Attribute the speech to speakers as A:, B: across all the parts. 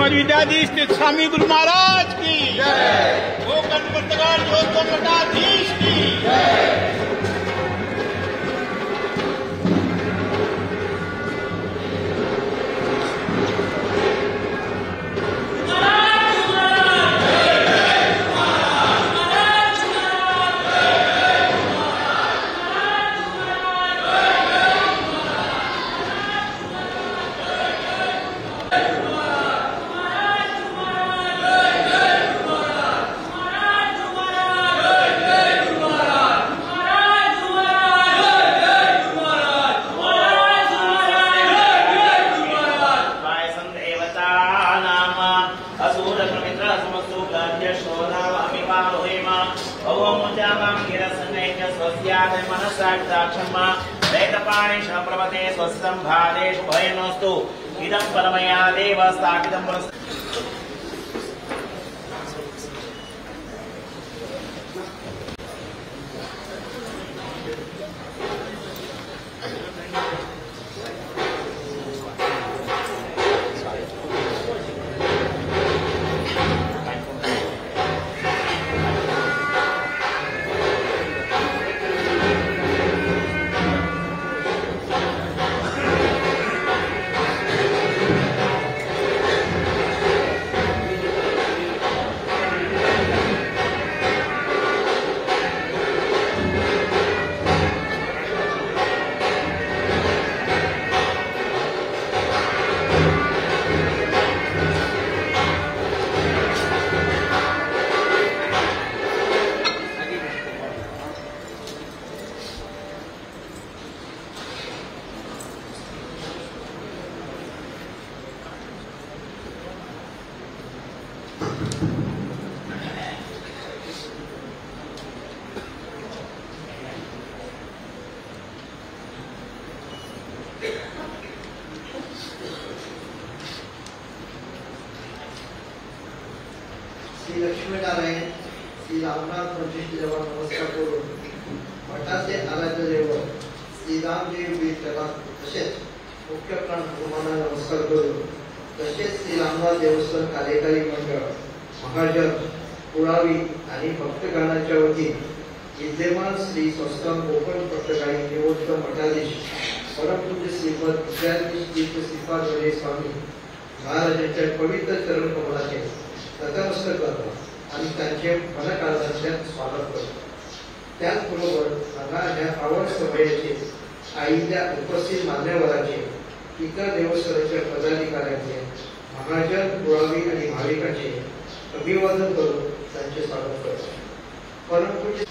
A: श्रीमद विद्याधीश स्वामी गुरु महाराज की जय। गोकर्ण पुर्तगाल जोधपुर मठाधीश की जय।
B: इदं परमया देव स्थापितं पुनः।
C: श्री लक्ष्मीनारायण श्री रामनाथ पंचेश्वराला नमस्कार करून मठाचे आराध्य दैवत श्री रामदेव विठ्ठला तसेच मुख्य प्राण हनुमानाला नमस्कार करून तसेच श्री रामनाथ देवस्थान कार्यकारी मंडळ महाजन कुळावी आणि भक्तगणाच्या वतीने विद्यमान श्री संस्थान कोकण पट्टकाळी निवृत्त मठाधीश परमपूज्य श्रीमद विद्याधीश तीर्थ श्रीपाद स्वामी महाराजांच्या पवित्र चरण कमलाचे नतमस्तक करतो आणि त्यांचे मनकाळजातल्या स्वागत करतो। त्याचबरोबर हांगा ह्या पावन सभेचे आयिल्ल्या उपस्थित मान्यवरांचे, इतर देवस्थानाच्या पदाधिकाऱ्यांचे, महाजन कुळावी आणि भाविकांचे अभिवादन करून त्यांचे स्वागत करतो। परमपूज्य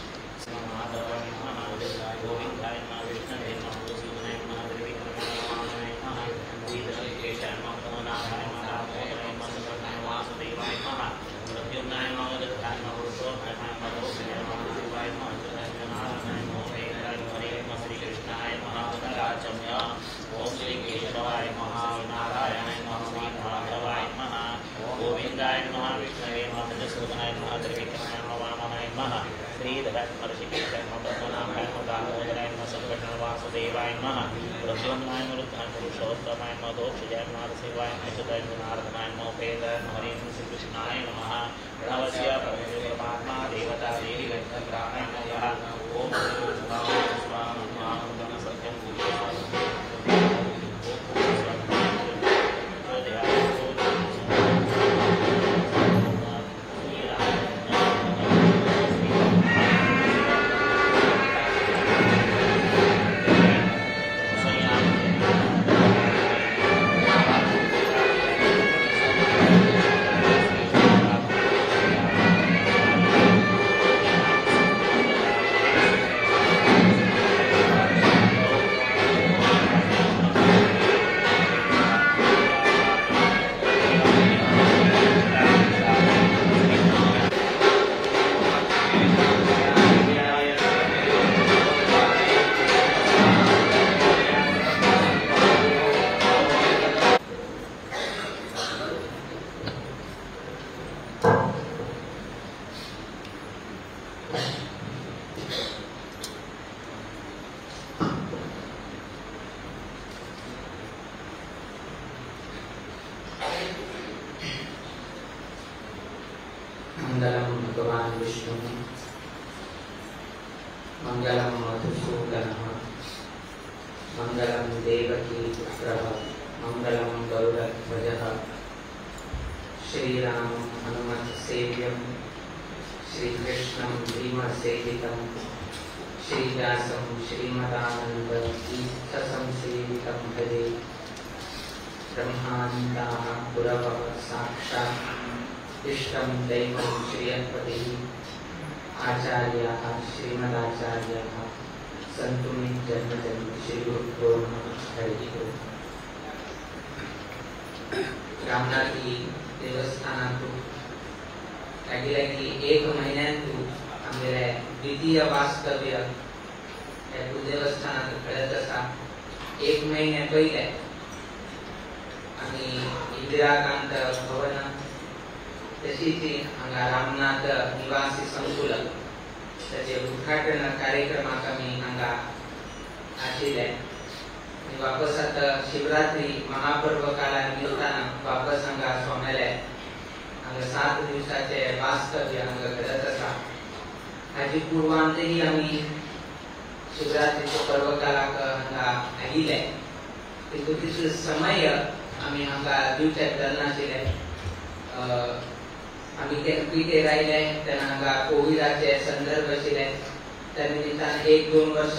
D: मंगलम भगवान विष्णु मंगलम मधुसूदनः मंगलम देवकी पुत्रः मंगलम गरुडध्वजः श्रीराम हनुमत् सेव्यं श्रीकृष्णं भीमसेवितं श्रीव्यासं श्रीमदानंद तीर्थसंसेवितं भजे। ब्रह्मानन्दाः गुरवः साक्षात् इष्टं दैवं श्रियपतिः आचार्याः श्रीमदाचार्याः सन्तु मे जन्म जन्म। श्री गुरुभ्यो नमः। हरिः ओम्। रामनाथी देवस्थानांतु लागी लागी एक महिन्यांतु आमगेले द्वितीय वास्तव्य ह्या कुलदेवस्थानांत घडत आसा। एक महिन्या पयले आमी इंदिराकांत भवन तशीच हांगा रामनाथ निवासी संकुल ताचे उद्घाटन कार्यक्रमाक आमी हांगा आशिल्ले। वापस आतां शिवरात्री महापर्व काला निमित्तान वापस हांगा स्वाम्याले हांगा 7 दिवसाचे वास्तव्य हांगा घडत आसा। हाजी पूर्वांतही आमी शिवरात्रीच्या पर्व कालाक हांगा आयिल्ले, तितून तितलो समय आमी हांगा दिवच्याक जालनाशिल्ले। आमी केन्ना पिटेर आयले तेन्ना हांगा कोविडाचे संदर्भ आशिल्ले, त्या निमित्तान 1-2 वर्ष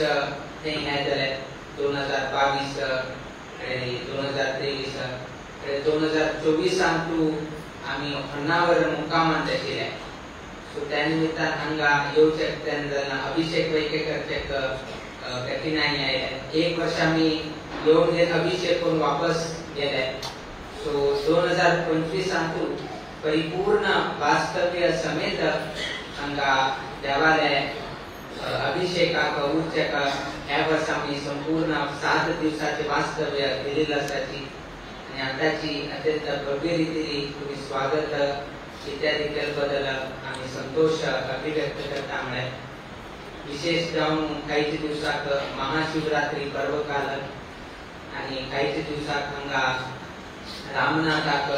D: तें हें जालें। 2022 आनी 2023 आनी 2024 आमी होन्नावर मुक्कामांत आशिल्ले। सो त्या निमित्तान हांगा येवचें तेन्ना जालना, अभिषेक वैके करचेक कठिनाई आयले। 1 वर्ष आमी येवन घेवन अभिषेक करून वापस गेले। सो 2025 परिपूर्ण वास्तव्य समेत हांगा देवाले अभिषेकाक उर्चेक ह्या वर्सा आमी संपूर्ण 7 दिवसाचे वास्तव्य केलेले आसाची आनी आतांची अत्यंत भव्य रितीन तुमी स्वागत इत्यादी केल्ले बद्दल आमी संतोष अभिव्यक्त करता। म्हळ्यार विशेष जावन कांयच दिवसाक महाशिवरात्री पर्वकाल आनी कांयच दिवसाक हांगा रामनाथाक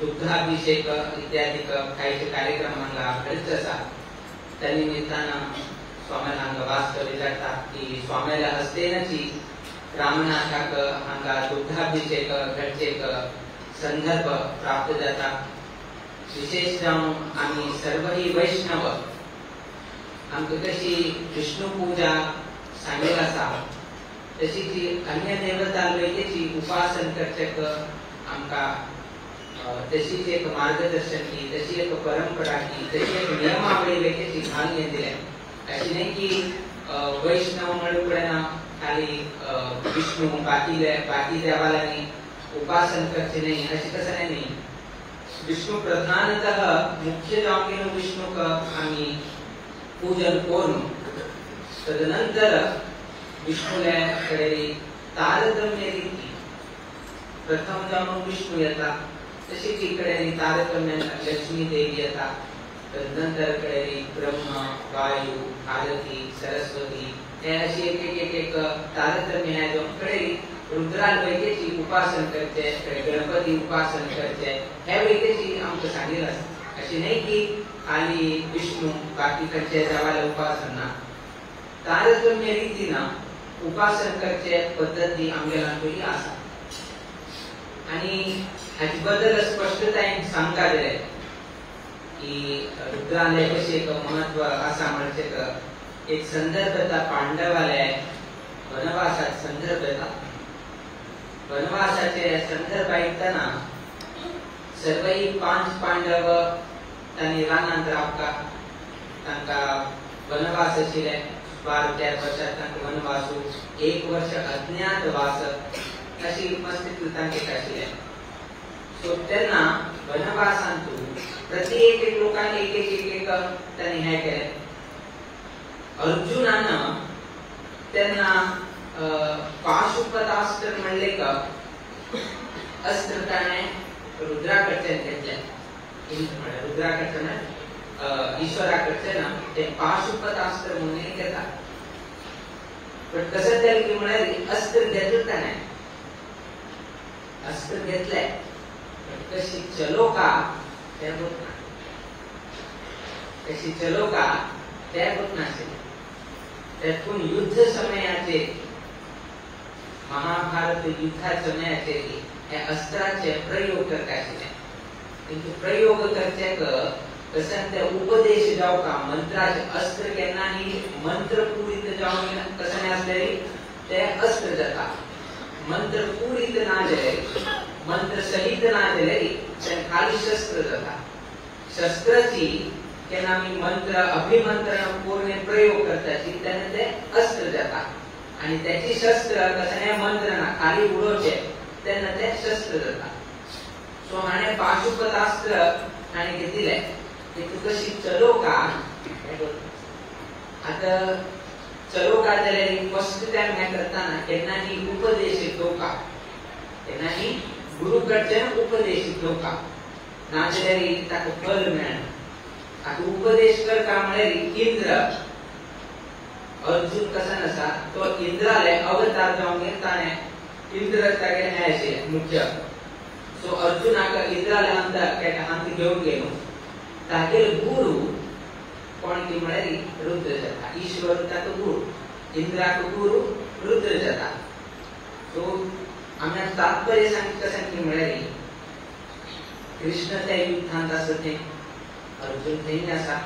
D: दुग्धाभिषेक इत्यादी कांयचे कार्यक्रम हांगा घडत आसा। त्या निमित्तान स्वाम्याला हांगा वास्तव्य जाता की स्वाम्याल्या हस्तेनची रामनाथाक हांगा दुग्धाभिषेक घडचेक संदर्भ प्राप्त जाता। विशेष जावन आमी सर्वही वैष्णव आमकां कशी विष्णु पूजा सांगेल आसा तशी ती अन्य देवता वैकेची उपासन करचेक आमकां तशीच एक मार्गदर्शन की, तशी एक परंपरा की, तशी एक नियमावली वैकेची घालून दिल्या। अशी न्ही की वैष्णव म्हणून कडेन खाली विष्णु बाकी बाकी देवालांनी उपासन करचे न्ही अशें तशें न्ही। विष्णु प्रधानतः मुख्य जावन विष्णुक आमी पूजन करून तदनंतर विष्णुले कडेन तारतम्य रीती प्रथम जावन विष्णु येता, तशीच कडेन तारतम्यान लक्ष्मी देवी येता, तदनंतर कडेन ब्रह्म वायु भारती सरस्वती हे अशी एक एक एक एक तारतम्य ह्या जावन कडेन रुद्राल वैकेची उपासन करचे, गणपती उपासन करचे हे वैकेची आमकां सांगिल्लें आसा। अशें न्ही की खाली विष्णु बाकी खंयचे देवाले उपासन ना, तारतम्य रितीन उपासन करचे पद्दती आमगेल्यांतूय आसा। आनी हाचे बद्दल स्पश्टतायेन सांगता गेले की रुद्राले कशें एक महत्व आसा म्हणचे एक संदर्भ येता पांडवाले वनवासात संदर्भ येता। वनवासाचे संदर्भ आयकतना सर्वही 5 पांडव तांणी रानांत रावता, तांकां वनवास आशिल्ले 12-13 वर्सां तांकां वनवासू, 1 वर्ष अज्ञातवास अशी परिस्थिती तांकां आशिल्ले। सो तेन्ना वनवासांतू प्रति एक एक लोकांनी एक एक एक एक तांणी हें केलें। अर्जुनान तेन्ना पाशुपतास्त्र म्हणलें का अस्त्र ताणें रुद्रा कडच्यान घेतलें, म्हळ्यार रुद्रा कडच्यान ईश्वरा कडच्यान तें पाशुपतास्त्र म्हणून एक येता। पण कसं जालें की म्हळ्यार अस्त्र घेतलें ताणें, अस्त्र घेतलें पण कशी चलो का तें ना। कशी चलो का ते नाशिल्लें. त्यातून युद्ध समयाचे महाभारत युद्धा समयाचे हे अस्त्राचे प्रयोग करता आशिल्ले. किंतु प्रयोग करचे कशें ते उपदेश जावका मंत्राचे अस्त्र केन्नाही मंत्र पूरित जावन कशें आसले ते अस्त्र जाता. मंत्र पूरित ना जाल्यार मंत्र सहित ना जाल्यार ते खाली शस्त्र जाता. शस्त्राची केन्ना आमी मंत्र अभिमंत्रण पूर्ण प्रयोग करताची तेन्ना ते अस्त्र जाता आनी त्याची शस्त्र कशें मंत्र ना खाली उडोवचे तेन्ना ते शस्त्र जाता. सो हाणें पाशुपतास्त्र हाणें घेतिल्लें की तूं कशी चलो का. आतां चलो का जाल्यार फर्स्ट टायम हें करतना केन्नाही उपदेश घेवका, केन्नाही गुरू कडच्यान उपदेश घेवका, नाजाल्यार ताका फल मेळना. आतां उपदेश करता म्हळ्यार इंद्र अर्जुन कसन आसा तो इंद्राले अवतार जावन ताणें इंद्र तागेलें हें आशिल्लें मुख्य. सो अर्जुनाक इंद्राले अंत हात घेवन गेलो. तागेलो गुरू कोण की म्हळ्यार रुद्र जाता. ईश्वर ताका गुरू, इंद्राक गुरू रुद्र जाता. सो आमच्या तात्पर्य सांगता कशें की म्हळ्यार कृष्ण त्या युद्धांत आसा थंय, अर्जुन थंय आसा.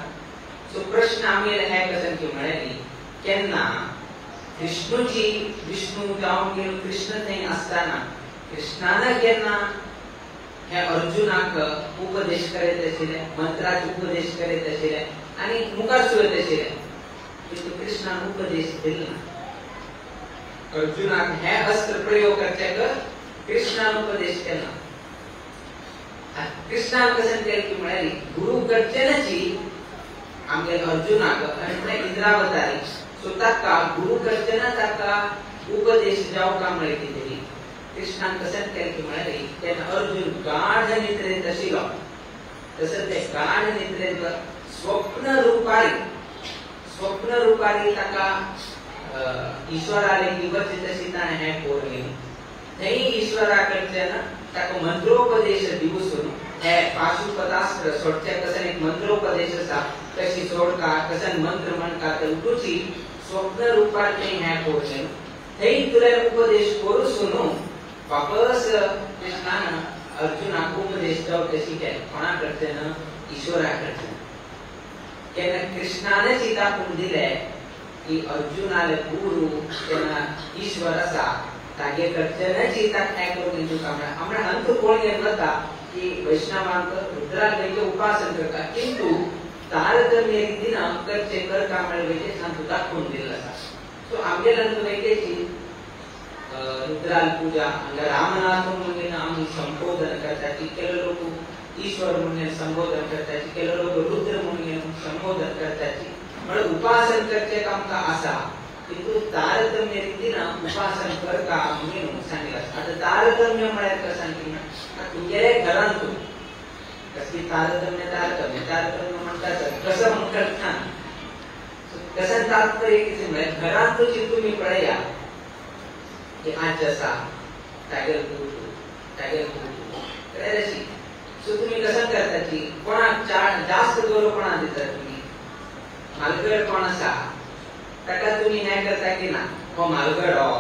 D: सो प्रश्न आमगेले हे कशें की म्हळ्यार केन्ना विष्णूची विष्णू जावन गेलो कृष्ण थंय आसतना कृष्णान केन्ना हे अर्जुनाक उपदेश करीत आशिल्ले, मंत्राचे उपदेश करीत आशिल्ले आनी मुखार सुरत आशिल्ले, किंतु कृष्णान उपदेश दिलो ना. अर्जुनाक हे अस्त्र प्रयोग करचे कृष्णान उपदेश केलो. कृष्णान कशें केलें की म्हळ्यार गुरू कडच्यानची आमगे अर्जुनाक आनी म्हळ्यार इंद्रावतारी. सो ताका गुरू कडच्यान ताका उपदेश जावका म्हळ्यार कितें कृष्णान कशें केलें की म्हळ्यार तेन्ना अर्जुन गाढ निद्रेंत आशिल्लो तशें ते गाढ निद्रेंत स्वप्न रुपारी स्वप्न रुपारी ताका ईश्वराले वचचे तशी ताणें हें करून घेवन थंय ईश्वरा कडच्यान ताका मंत्रोपदेश दिवसून हे पाशुपतास्त्र सोडचे कशें एक मंत्रोपदेश आसा कशी सोडका कशें मंत्र म्हणका ते उठूची स्वप्न रुपार थंय हें करून घेवन थंय तुला उपदेश करूसून वापस कृष्णान अर्जुनाक उपदेश जावं तशी केलें. कोणा कडच्यान? ईश्वरा कडच्यान. केन्ना कृष्णानच दाखोवन दिलें की अर्जुनाले गुरू केन्ना ईश्वर आसा तागे कडच्यानच ताका हें करून तुका म्हळ्यार अंत कोण घेवन वता की वैष्णवांक रुद्राक उपासन करता किंतु तारतम्य रितीन करचे करता म्हळ्यार वैजे सांतू दाखोवन दिल्लो आसा. सो आमगेल्यान वैकेची रुद्राल पूजा हांगा रामनाथ म्हणून आमी संबोधन करताची, केलो लोक ईश्वर म्हणून संबोधन करताची, केलो लोक रुद्र म्हणून संबोधन करताची. म्हळ्यार उपासन करचें आमकां आसा किंतु तारतम्य रितीन उपासन करता म्हणून सांगलां. आतां तारतम्य म्हळ्यार कशें की तुमगेले घरांत कसली तारतम्य तारतम्य तारतम्य म्हणटा कसं म्हण करता कशें तात्पर्य कितें म्हळ्यार घरांतूच तुमी पळया की आज आसा तागेल पूत तागेल पूत अशी. सो तुमी कशें करता की कोणाक जास्त गौरव कोणाक दिता तुमी? म्हालगड कोण आसा ताका तुमी हें करता की ना हो म्हालगड हो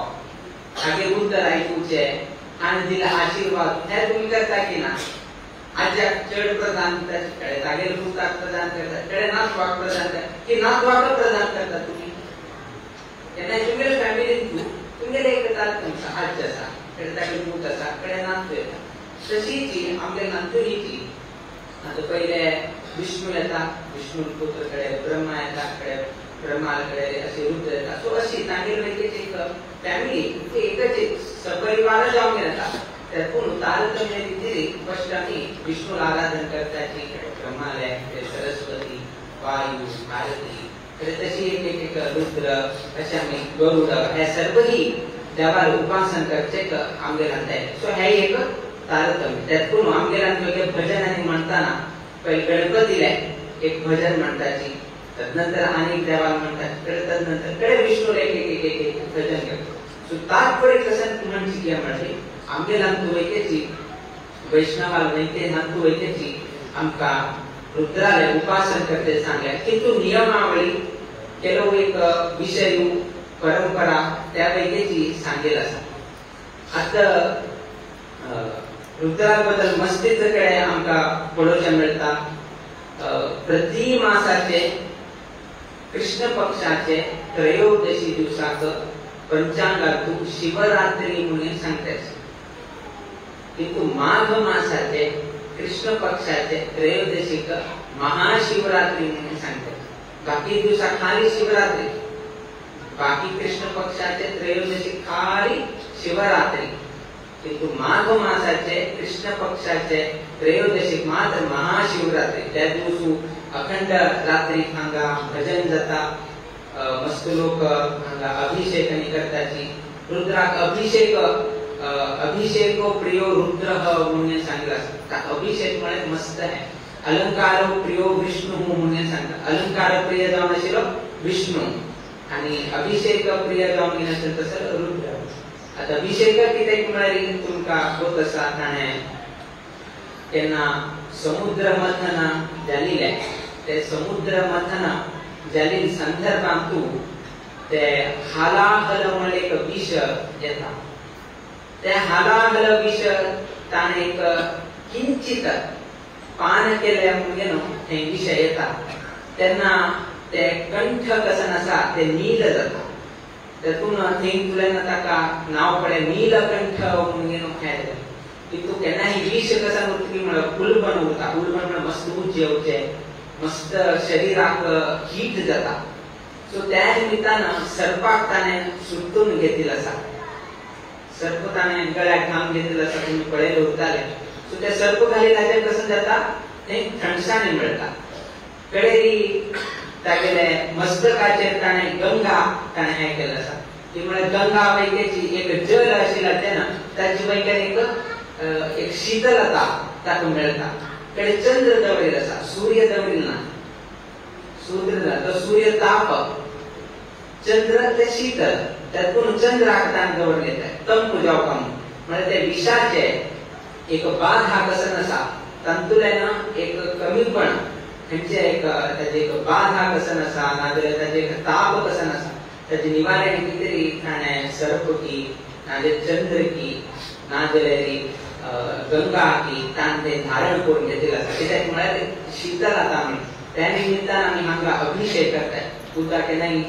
D: तागेर उतर आयकुचें आनी दिला आशिर्वाद हें तुमी करता की ना? आज्याक चड प्रदान दिता कडे तागेर पुताक प्रदान करता कडे नातवाक प्रदान करता की नातवाक प्रदान करता तुमी? तेन्ना तुमगेले फॅमिलीन तूं तुमगेले एक तारतम्य आज्य आसा कडे तागेर पूत आसा कडे नातू येता. तशीच आमगे नातू ही आतां पयले विष्णू येता, विष्णू पुत्र कडे ब्रह्मा येता, कडे ब्रह्मा कडे अशी रुद्र येता. सो अशी तागेर एक फॅमिली एकच एक सपरिवार जावन येता. त्यातून तारतम्य रितीन फर्स्ट आमी विष्णूला आराधन करताची, कडे ब्रह्माले, कडे सरस्वती, वायू, भारती, कडे तशी एक एक एक रुद्र अशे आमी गरुड हे सर्वही देवार उपासन करचे आमगेल्यान जाय. सो हे एक तारतम्य. त्यातून आमगेल्यान भजन आनी म्हणटाना पयले गणपतीले एक भजन म्हणटाची, तदनंतर आनीक देवाक म्हणटात, कडे तदनंतर कडे विष्णूला एक एक एक एक भजन घेता. सो तात्पर्य कशें म्हणची कितें म्हळ्यार आमगेल्यान वैकेची वैष्णवाल वैके नातू वैकेची आमकां रुद्राले उपासन करते सांगले किंतु नियमावळी ಕೆಲವು एक विषय परंपरा त्या पैकीची सांगेल आसा. आतां रुद्रा बद्दल मस्तीच कडे आमकां पळोवचें मेळटा. प्रति मासाचे कृष्ण पक्षाचे त्रयोदशी दिवसाक पंचांगातू शिवरात्री म्हणून सांगतात. किंतु माघ मासाचे कृष्ण पक्षाचे त्रयोदशीक महाशिवरात्री म्हणून सांगतात. बाकी दिवसा खाली शिवरात्री, बाकी कृष्ण पक्षाचे त्रयोदशी खाली शिवरात्री, किंतु माघ मासाचे कृष्ण पक्षाचे त्रयोदशी मात्र महाशिवरात्री. त्या दिवसू अखंड रात्री हांगा भजन जाता, मस्त लोक हांगा अभिषेक करताची. रुद्राक अभिषेक अभिषेको प्रियो रुद्र म्हणून सांगला. अभिषेक म्हळ्यार मस्त आहे. अलंकार प्रियो विष्णू म्हणून सांगता. अलंकार प्रिय जावन आशिल्लो विष्णू आणि अभिषेक प्रिय जावन कितें आशिल्लो तसो रुद्र. आतां अभिषेक कित्याक म्हळ्यार तुमकां होत आसा ताणें केन्ना समुद्र मंथन जाल्लें ते समुद्र मंथन जाल्ले संदर्भांतू ते हालाहल म्हळ्यार एक विश येता. ते हालाहल विश ताणें एक किंचित पान केले म्हणजे न्हू थंय विश येता तेन्ना ते कंठ कसन आसा ते नील जाता. तेतून थंय तुल्यान ताका नांव पडलें नीलकंठ म्हणजे न्हू हें जालें. किंतु केन्नाय विश कसन उरतली म्हळ्यार उलबण उरता. उलबण म्हळ्यार मस्त ऊंच येवचें, मस्त शरीराक हीट जाता. सो त्या निमित्तान सर्पाक ताणें सुटून घेतिल्लो आसा. सर्प ताणें गळ्याक घाम घेतिल्लो आसा, तुमी पळयले उरताले. सो ते सर्प घाली ताचेर कशें जाता थंय थंडसाणी मेळटा. कडेरी तागेले मस्तकाचेर ताणें गंगा ताणें हें केलें आसा. ती म्हळ्यार गंगा वैक्याची एक जल आशिल्लें तेन्ना ताची वैक्यान एक एक शीतलता ताका मेळटा. कडे चंद्र दवरिल्लो आसा, सूर्य दवरिल्लो ना. सूर्य ना तो सूर्य ताप, चंद्र ते शीतल. तातूंत चंद्राक ताणें दवरले तंप जावपा म्हणून. म्हळ्यार ते विशाचे एक बाधा कसन आसा तातूंतल्यान एक कमीपण खंयचे एक ताजे एक बाधा कसन आसा नाजाल्यार ताजे एक ताप कसन आसा ताजे निवारण कितें तरी ताणें सर्प की नाजाल्यार चंद्र की नाजाल्यार गंगा की ताणें तें धारण करून घेतिल्लें आसा. कित्याक म्हळ्यार शीतल आता म्हणून. त्या निमित्तान आमी हांगा अभिषेक करतात. उदक केन्नाय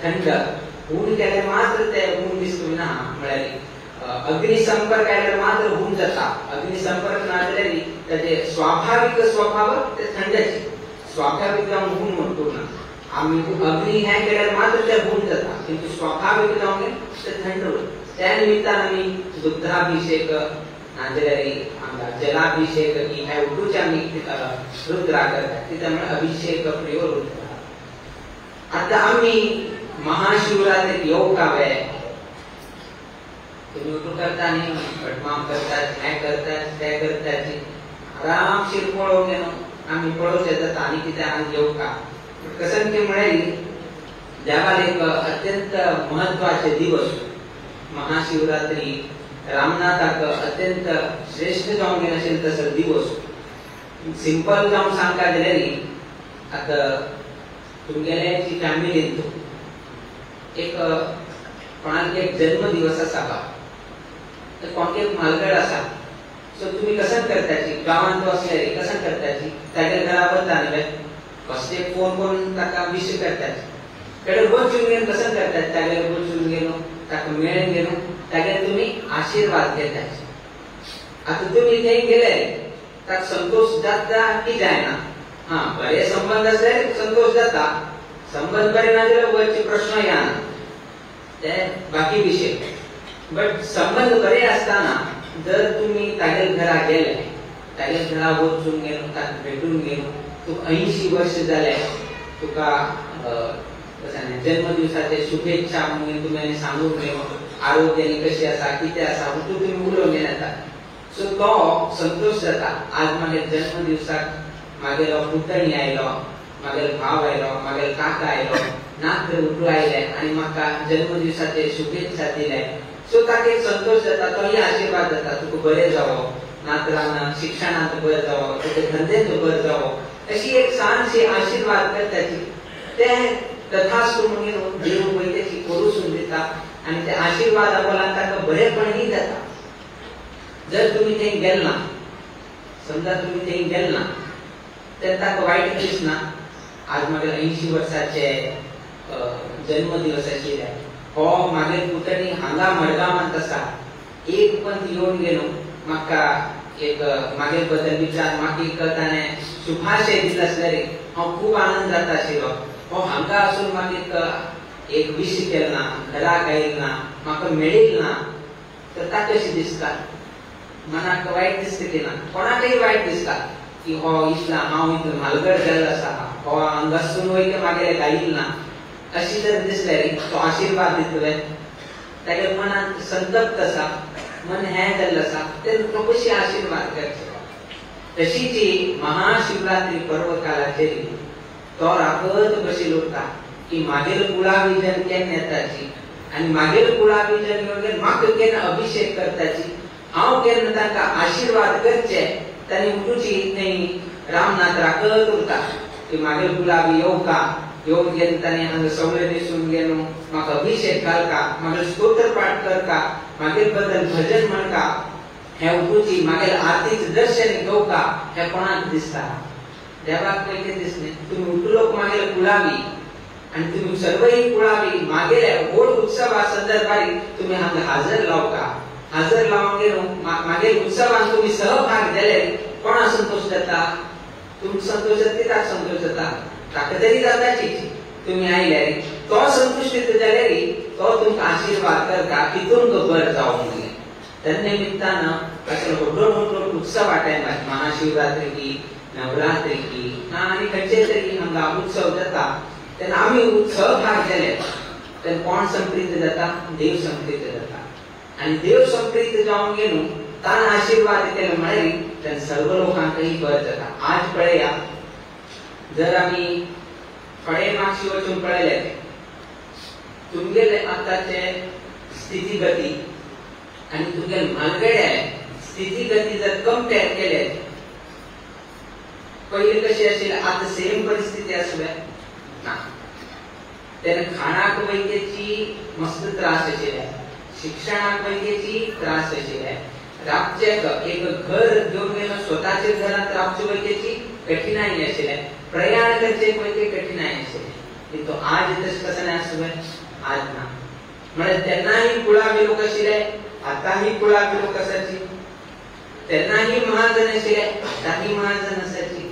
D: थंड हून केल्यार मात्र ते हून दिसता ना. म्हळ्यार अग्नि संपर्क आयल्यार मात्र हून जाता. अग्नि संपर्क ना जाल्यार ताजे स्वाभाविक स्वभाव ते थंडाचे स्वाभाविक जावन हून म्हणतो ना. आमी अग्नि हें केल्यार मात्र ते हून जाता, किंतु स्वाभाविक जावन ते थंड उरता. त्या निमित्तान आमी दुग्धाभिषेक नाजाल्यार हांगा जलाभिषेक की हे उठूचे आमी रुद्रा करतात. कित्याक म्हळ्यार अभिषेक प्रियो रुद्र. आतां आमी महाशिवरात्रीक येवकावे तुमी उठू करता न्ही, भटमाम करतात, हें करतात, तें करतात. आरामशीर पळोवंक न्हू आमी पळोवचें जाता आनी कितें हांगा येवका. कसन की म्हळ्यार देवाक एक अत्यंत महत्वाचे दिवस महाशिवरात्री रामनाथाक अत्यंत श्रेष्ठ जावन गेले आशिल्लो तसो दिवस. सिंपल जावन सांगता जाल्यार आतां तुमगेले जी फॅमिलीन एक कोणाक एक जन्मदिवस आसा बा, कोणाक एक म्हालगड आसा. सो तुमी कसन करताची गांवांत वसल्यार कसन करताची तागेल्या घरा वता न्ही, कसले फोन करून ताका विश करताची. कडे वचून घेवन कसन करतात तागेल्या वचून गेलो ताका मेळून गेलो तागेर तुमी आशिर्वाद घेताची. आतां तुमी थंय गेले ताका संतोश जाता की जायना? हा, बरे संबंद आसल्यार संतोश जाता, संबंद बरे ना जाल्यार वयचे प्रश्न येना, ते बाकी विशय. बट संबंद बरे आसतना जर तुमी तागेल्या घरा गेले, तागेल्या घरा वचून गेलो, ताका भेटून गेलो, तुका 80 वर्ष जाले, तुका जन्मदिवसाचे शुभेच्छा म्हणून तुमी सांगून गेलो, आरोग्याने कशी आसा कितें आसा तूं तुमी उलोवन येता. सो तो संतोश जाता. आज मागीर जन्मदिवसाक मागेलो पुतणी आयलो, मागेलो भाव आयलो, मागेलो काका आयलो, नात्र उठू आयले आनी म्हाका जन्मदिवसाचे शुभेच्छा दिले. सो ताका एक संतोश जाता, तोय आशिर्वाद जाता, तुका बरें जावो, नातरान शिक्षणांत बरें जावो, तुका धंद्यांत बरें जावो, अशी एक ल्हानशी आशीर्वाद करताची ते तथास्तु म्हणून देव वैद्याची करूसून दिता आनी ते आशीर्वादा बलान ताका बरेपणही जाता. जर तुम्ही थंय गेल ना, समजा तुम्ही थंय गेल ना तर ताका वायट दिसना. आज मागीर 80 वर्साचे जन्मदिवस आशिल्ले हो मागीर पुतणी हांगा मडगांवांत आसा एक पण येवन गेलो म्हाका एक मागीर बद्दल विचार म्हाका एक ताणें शुभाशय दिले आसल्यार हांव खूब आनंद जाता आशिल्लो. हो हांगा आसून म्हाका एक विश केलें ना, घराक आयल ना, म्हाका मेळिल ना तर ताका कशें दिसता, मनाक वायट दिसता की ना, कोणाकय वायट दिसता की हो इतला हांव इतलो म्हालगड जाल्लो आसा, हो हांगासून वयता मागेले गायल ना अशी जर दिसल्यार तो आशीर्वाद दितले तागे मनांत संतप्त आसा, मन हें जाल्लें आसा तेन्ना तो कशी आशीर्वाद करचो. तशीची महाशिवरात्री पर्व कालाचेर तो राखत बशिल्लो उरता की मागीर कुळाविजन केन्ना येताची आनी मागीर कुळाविजन येवन म्हाका केन्ना अभिषेक करताची, हांव केन्ना तांकां आशीर्वाद करचे. तांणी उठूची थंय रामनाथ राखत उरता की मागीर कुळावी येवका, येवन गेले ताणें हांगा सगळें न्हेसून गेलो म्हाका अभिषेक घालका, मागीर स्तोत्र पाठ करका, मागीर बद्दल भजन म्हणका, हे उठूची मागीर आरतीचें दर्शन घेवका. हे कोणाक दिसता? देवाक पयलीं दिसलें. तुमी उठलो मागीर कुळावी आनी तुमी सर्वही कुळावी मागेल्या व्हड उत्सवा संदर्भार तुमी हांगा हाजर लावका. हाजर लावन गेलो मागीर उत्सवान तुमी सहभाग जाले कोणा संतोश जाता? तुमकां संतोश जाता, कित्याक संतोश जाता? ताका तरी जाताची तुमी आयल्यार तो संतुश्ट जाल्यार तो तुमकां आशीर्वाद करता की तुमकां बरें जावं म्हणलें. त्या निमित्तान अशें व्हडलो व्हडलो उत्सवा टायमार महाशिवरात्री की नवरात्री की आनी खंयचे तरी हांगा उत्सव जाता तेन्ना आमी सहभाग जाले तेन्ना कोण संप्रीत जाता? देव संप्रीत जाता. आनी देव संप्रीत जावन गेलो ताण आशीर्वाद केलो म्हळ्यार तेन्ना सर्व लोकांकय बरें जाता. आज पळया जर आमी थोडे मागशी वचून पळयले तुमगेले आतांचे स्थितीगती आनी तुमगेले म्हालगड्या स्थितीगती जर कंपेर केले पयलीं कशी आशिल्ली आतां सेम परिस्थिती आसले ना. तेन्ना खाणाक वैद्याची मस्त त्रास आशिल्ले, शिक्षणाक वैद्याची त्रास आशिल्ले, राबचे एक घर घेवन गेलो स्वताच्या घरांत राबचे वैद्याची कठीणाई आशिल्ले, प्रयाण करचे वैद्य कठीणाई आशिल्ले. किंतु आज तशें कशें आसलें? आज ना. म्हळ्यार तेन्नाही कुळावी लोक आशिल्ले, आतांही कुळावी लोक आसाची, तेन्नाही महाजन आशिल्ले, आतांही महाजन आसाची.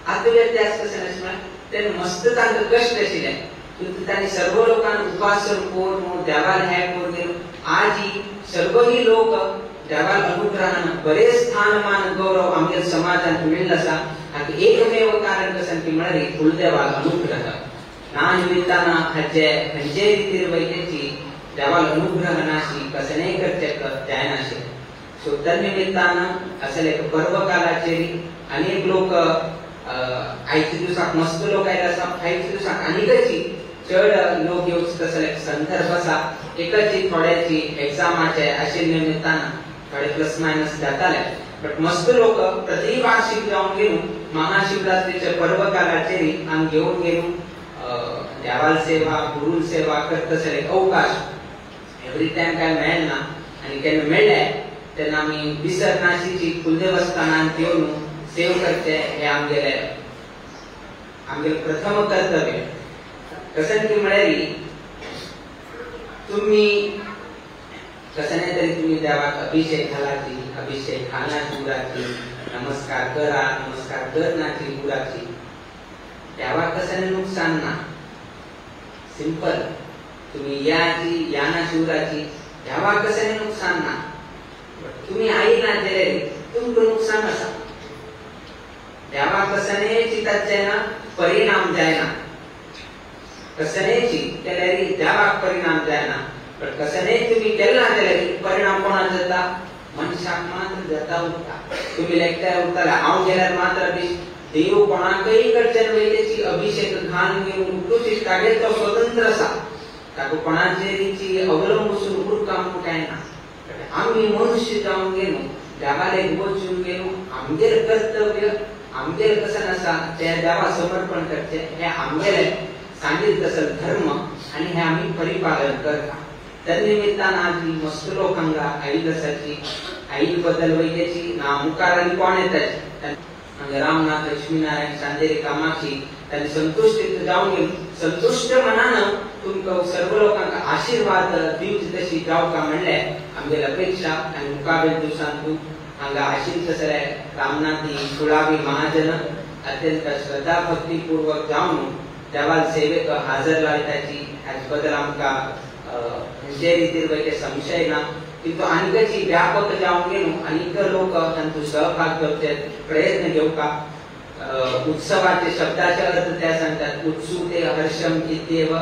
D: आतां व्यत्यास कशें आसलें? तेन्ना मस्त तांकां कश्ट आशिल्ले किंतु तांणी सर्व लोकांक उपासन करून देवाल हें करून गेलो. आजही सर्वही लोक देवाल अनुग्रहान बरे स्थानमान गौरव आमच्या समाजांत मेळिल्लो आसा. आनी एकमेव कारण कशें की म्हळ्यार कुलदेवाल अनुग्रह ना निमित्तान हाचे खंयचेय रितीर वैद्याची देवाल अनुग्रह नाशी कशेंय करचें जायनाशिल्लें. सो त्या निमित्तान असले एक पर्व कालाचेर अनेक लोक आयच्या दिवसाक मस्त लोक आयले आसा, फायच्या दिवसाक आनीकची चड लोक येवचे तसले संदर्भ आसा. एकाची थोड्याची एक्झामाचे आशिल्ले निमित्तान थोडे प्लस मायनस जाताले, बट मस्त लोक प्रतिवार्षिक जावन गेलो महाशिवरात्रीच्या पर्व कालाचेर हांगा घेवन गेलो देवाल सेवा गुरू सेवा करतसले एक अवकाश एवरी टायम काय मेळना आनी केन्ना मेळ्ळे तेन्ना आमी विसरनाशीची कुलदेवस्थानांत येवन सेव करचे हे आमगेले आमगेले प्रथम कर्तव्य. कशें की म्हळ्यार तुमी कशें तरी तुमी देवाक अभिषेक घालाची, अभिषेक घालनाची उराची, नमस्कार करा, नमस्कार करनाची उराची, देवाक कशें नुकसान ना. सिंपल तुमी याची यानाची उराची देवाक कशें नुकसान ना. तुमी आयना जाल्यार तुमकां नुकसान आसा. देवाक कशेंय चिंतत जायना, परिणाम जायना. कशेंय केल्यार देवाक परिणाम जायना, पण कशेंय तुमी केलें ना जाल्यार परिणाम कोणाक जाता? मनशाक मात्र जाता उरता. तुमी लेखताय उरताले हांव गेल्यार मात्र अभिषेक देव कोणाकय कडच्यान वयल्याची अभिषेक घालून घेवन उठूची तागेर तो स्वतंत्र आसा, ताका कोणाचेरीची अवलंबून उरका म्हूण कांय ना. आमी मनुष्य जावन गेलो देवालय वचून गेलो आमगेर कर्तव्य आमगेले कशें आसा ते देवा समर्पण करचे हे आमगेले सांगील तसो धर्म आनी हे आमी परिपालन करता. त्या निमित्तान आज मस्त लोक हांगा आईल आसाची आईल बदल वैद्याची ना मुखार आनी कोण येताची हांगा रामनाथ लक्ष्मीनारायण चांदेरी कामाक्षी तांणी संतुश्ट जावन घेवन संतुश्ट मनान तुमकां सर्व लोकांक आशिर्वाद दिवची तशी जावका म्हणले आमगेली अपेक्षा. आनी मुखावेल दिवसांत तूं हांगा आशिल तसले रामनाथी कुळावी महाजन अत्यंत श्रद्धा भक्तीपूर्वक जावन देवाल सेवेक हाजर लायताची हाचे बद्दल आमकां खंयचे रितीर वयचे संशय ना. किंतु आनीकची व्यापक जावन घेवन आनीक लोक तांचो सहभाग घेवचे प्रयत्न घेवका. उत्सवाचे शब्दाचे अर्थ त्या सांगतात उत्सु ते हर्षम इत्येव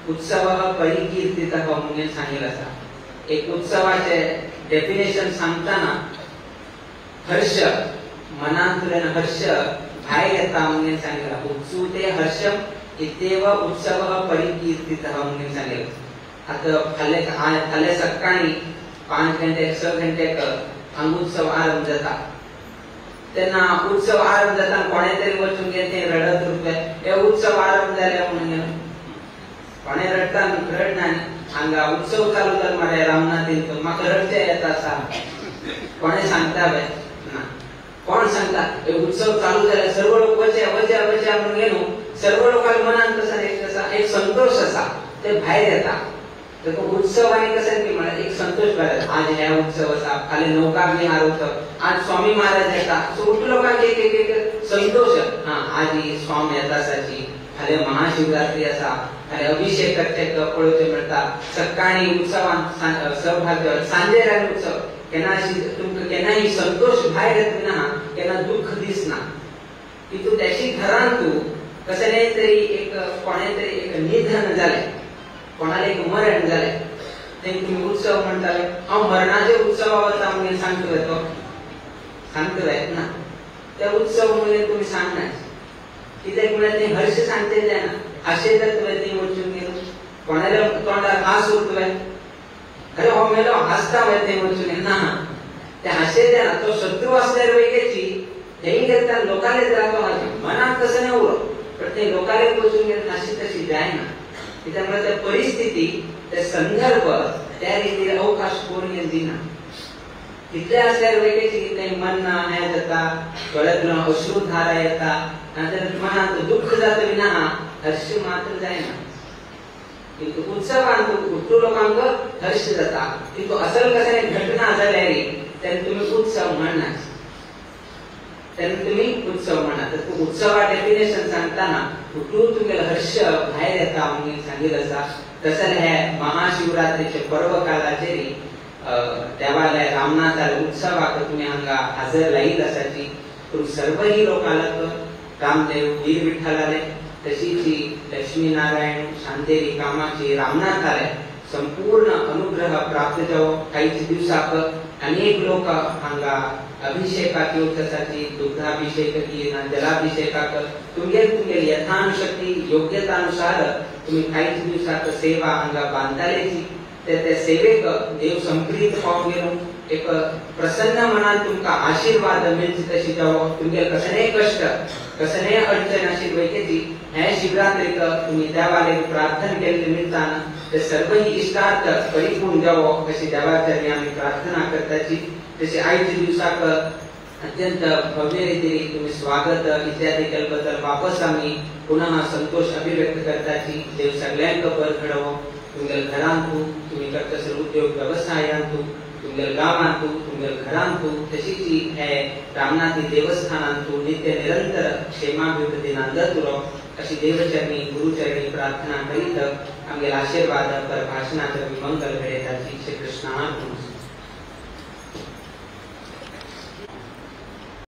D: उत्सव परिकीर्तितः म्हणून सांगेल आसा. एक उत्सवाचे डेफिनेशन सांगताना हर्ष मनांतल्यान हर्ष भायर येता म्हणून सांगला. उत्सु ते हर्षम इत्येव उत्सव परिकीर्तितः म्हणून सांगेल. आता फाल्यां सकाळी 5 घंट्याक 6 घंट्याक हांगा उत्सव आरंभ जाता. तेन्ना उत्सव आरंभ जाता कोणे तरी वचून गे ते रडत उरतले हे उत्सव आरंभ जाले म्हणून कोणे रडटा रडना हांगा उत्सव चालू जालो मरे रामनाथीन म्हाका रडचे येता आसा कोणे सांगता वे ना कोण सांगता हे उत्सव चालू जाले सर्व लोक वचे वचे वचे म्हणून गेलो सर्व लोकांच्या मनान कसं एक आसा एक संतोष आसा ते भायर येता. उत्सव आनी कशें की म्हळ्यार एक संतोष भायर येता. आज हे उत्सव आसा फाल्यां नौका विहार उत्सव आज स्वामी महाराज येता सो उठ लोकांक एक एक एक संतोष हा आज ही स्वामी येता आसाची फाल्यां महाशिवरात्री आसा फाल्यां अभिषेक करचे पळोवचें मेळटा. सकाळी उत्सवान सहभाग घेवन सांजेर आनी उत्सव केन्ना तुमकां केन्नाय संतोष भायर येतना ना केन्ना दुःख दिसना. तितून त्याशी घरान तूं कशें न्ही तरी एक कोणें तरी एक निधन जालें कोणाला एक मरण जालें ते तुमी उत्सव म्हणटाले हांव मरणाचे उत्सवा वता म्हणून सांगतले तो सांगतले ना ते उत्सव म्हणून तुमी सांगना कित्याक म्हळ्यार ते हर्ष सांगचे जायना हांशेतात तुवें थंय वचून गेलो कोणाल्या तोंडार हांस उरतले अरे हो मेलो हांसता वय थंय वचून ना ते हांशे जायना. तो शत्रू आसल्यार वैकेची थंय गेता लोकांले जातो मनाक तसं नाही उरो पण ते लोकांले वचून गेले हांशी तशी जायना. कित्याक म्हळ्यार त्या परिस्थिती ते संदर्भ त्या रितीर अवकाश करून दिना. तितले आसल्यार वैकेची थंय मन्ना हें जाता गळ्यांतल्यान अश्रुधारा येता नंतर मनांत दुःख जाता ना हर्ष मात्र जायना. किंतु उत्सवांत उठ्ठू लोकांक हर्ष जाता किंतु असल कशें घटना जाल्यार तेन्ना तुमी उत्सव म्हणना तेन्ना तुमी उत्सव म्हणा. तर उत्सवा डेफिनेशन सांगताना उठून तुमगेलो हर्ष भायर येता म्हणून सांगील आसा. तशें हे महाशिवरात्रीचे पर्व कालाचेर देवालय रामनाथाले उत्सवाक तुमी हांगा हाजर लायीत आसाची पूण सर्वही लोकांक रामदेव वीर विठ्ठलाले तशीच लक्ष्मीनारायण शांतेरी कामाक्षी रामनाथाले संपूर्ण अनुग्रह प्राप्त जावो. कांयच दिवसाक अनेक लोक हांगा अभिषेकाक येवचे आसाची दुग्धाभिषेक ना जलाभिषेकाक तुमगेल तुमगेल यथानुशक्ती योग्यतानुसार तुमी कांयच दिवसाक सेवा हांगा बांदतालेची ते त्या सेवेक देव संप्रीत पावून गेलो एक प्रसन्न मनान तुमकां आशिर्वाद मेळची तशी जावो. तुमगेल कसलेय कश्ट कसलेय अडचण आशिल्ली वैकेची हे शिवरात्रीक तुमी देवाले प्रार्थना केल्ले निमित्तान ते सर्वही इश्टार्थ परिपूर्ण जावो अशी देवाचरणी आमी प्रार्थना करताची. तशी आयच्या दिवसाक अत्यंत भव्य रितीने तुमी स्वागत इत्यादी केल्ले बद्दल वापस आमी पुनः संतोष अभिव्यक्त करताची. देव सगळ्यांक बर घडोवो. तुमगेल घरांतू तुमी करता उद्योग वेवसायांतू तुमगेल गांवांतू तुमगेल घरांतू तशीच हे रामनाथी देवस्थानांतू नित्य निरंतर क्षेमाभिवृद्धी नांदत उरो अशी देवचरणी गुरुचरणी प्रार्थना करीत आमगेल आशीर्वाद पर भाषणाक मंगल घडयताची. श्री कृष्णा.